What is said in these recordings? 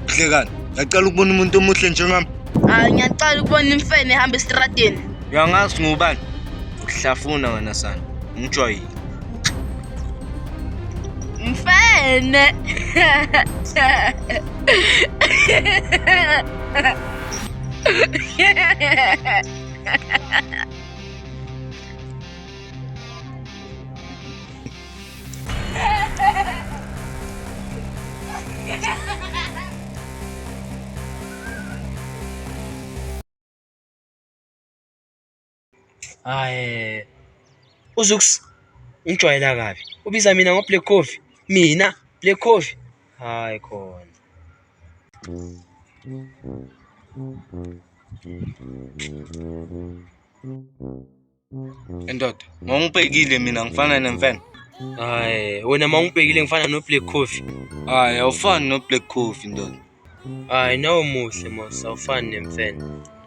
Hlekani, ngiyacela ukubona umuntu omuhle njengami. Hayi ngiyaqala ukubona imfene ehamba esitradeni. Uyangazi ngubani? Uhlafuna wena sana. Ngijwayile. Mfene. Hayi. Uzuks ungijwayela kabi. Ubiza mina ngo Black Coffee. Mina Black Coffee. Hayi khona. Ndoda, ngongibhekile mina ngifana nemfene. Hayi, wena mawungibhekile ngifana no Black Coffee. Hayi, awufani no Black Coffee ndoda. Hayi, nawe muhle mos, awufani nemfene.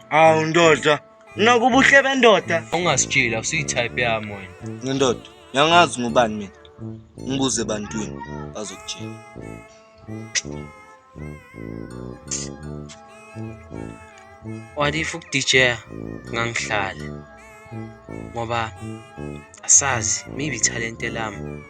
Hawu ndoda, nakubuhle bendoda. Ungasitsheli, awusiyi-type yami wena. Ndoda, ngiyangazi ngubani mina. Ngibuze ebantwini bazokutshela. What if ukudijeya ngangihlala ngoba asazi maybe ithalente lami.